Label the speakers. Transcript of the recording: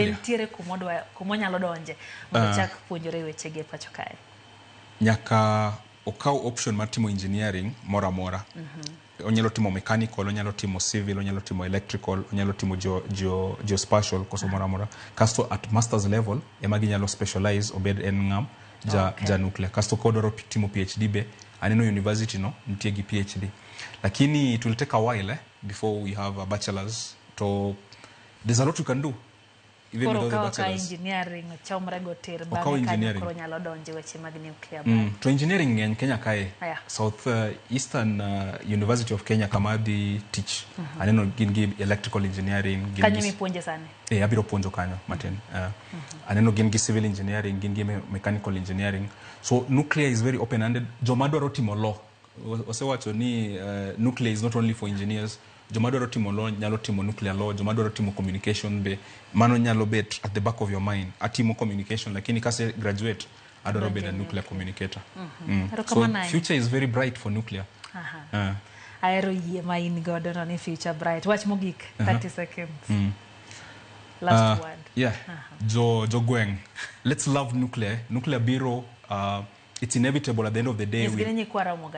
Speaker 1: Nitiere kumodwa kumonyalo donje mondo ochak puonjore wechegi e pacho kae?
Speaker 2: Nyaka okaw option mar timo engineering moro amora. Onyalo timo mechanical, onyalo timo civil, onyalo timo electrical, onyalo timo geospatial koso moro amora. Kasto at masters level ema ginyalo specialize obed en ng'am ja, ja nuclear. Kasto kodwaro timo PhD be aneno university no nitie gi PhD, lakini it will take a while before we have a bachelor's. To there's a lot you can do even
Speaker 1: Koro
Speaker 2: without the
Speaker 1: okawo ka
Speaker 2: bachelor's.
Speaker 1: Engineering ochomre go tir
Speaker 2: Okaw
Speaker 1: bang'e kanyo
Speaker 2: engineering.
Speaker 1: Koro nyalo donje weche mag nuclear.
Speaker 2: To engineering ng'eny Kenya kae. South Eastern University of Kenya kama adhi tich. Aneno gin gi electrical engineering. Gin
Speaker 1: Kanyo
Speaker 2: gi
Speaker 1: mipuonje sani?
Speaker 2: Eh, abiro puonjo kanyo matin. Aneno gin gi civil engineering, gin gi mechanical engineering. So nuclear is very open-ended. Joma dwaro timo law, osewacho ni nuclear is not only for engineers. Joma dwaro timo law nyalo timo nuclear law. Joma dwaro timo communication be, mano nyalo bet at the back of your mind. Atimo communication, lakini kase graduate, adwaro bedo a nuclear communicator. So
Speaker 1: Erokamano ahinya.
Speaker 2: Future is very bright for nuclear.
Speaker 1: Ahero yie ma in godo no ni future bright. Wach mogik, 30 seconds. Last word.
Speaker 2: Yeah. Jo gweng'. Let's love nuclear. Nuclear biro, it's inevitable at the end of the day.
Speaker 1: Nyisgi ni nyikwa Ramogi.